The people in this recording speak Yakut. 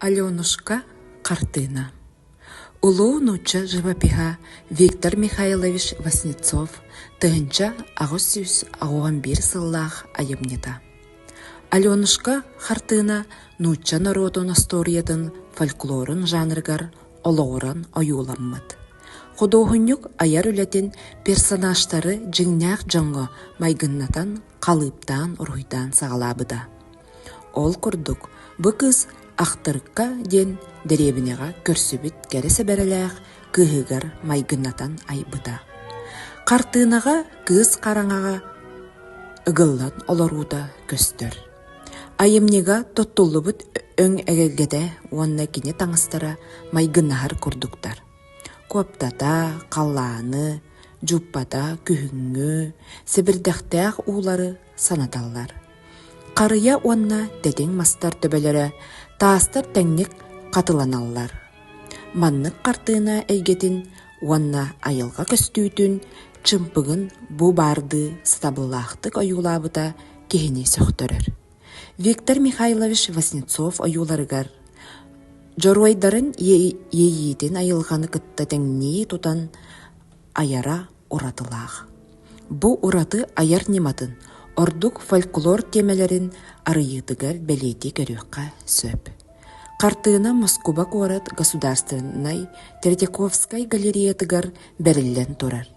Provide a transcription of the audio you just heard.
Аленушка хартыына Улуу нуучча живопиһа Виктор Михайлович Васнецов 1881 сыллаах айымньыта. Аленушка хартыына нуучча норуотун остуоруйатын фольклорун жанрыгар олоҕуран ойууламмыт. Худуоһунньук айар үлэтин персонажтары дьиҥнээх дьоҥҥо майгыннатан, халыыптаан уруһуйдаан саҕалаабыта. Ол курдук, бу кыыс Ахтырка диэн дэриэбинэҕэ көрсүбүт кэрэ сэбэрэлээх кыыһыгар майгыннатан айбыта. Хартыынаҕа кыыс хараҥаҕа ыгыллан олоруута көстөр. Айымньыга туттуллубут өҥ эгэлгэтэ уонна кини таҥастара майгыннаһар курдуктар. Куоптата, халлааны, дьууппата күһүҥҥү, сэбирдэхтээх уулары санаталлар. Харыйа уонна тэтиҥ мастар төбөлөрө таастар тэҥник хатыланаллар. Маннык хартыына эйгэтин уонна айылҕа көстүүтүн чымпыгын бу баардыы сатабыллаахтык ойуулаабыта киһини сөхтөрөр. Виктор Михайлович Васнецов ойууларыгар дьоруойдарын иэйиитин айылҕаны кытта тэҥнии тутан айара уратылаах. Бу ураты айар ньыматын ордук фольклор тиэмэлэрин арыйыытыгар бэлиэтии көрүөххэ сөп. Хартыына Москуба куорат Государственнай Третьяковскай галереятыгар бэриллэн турар.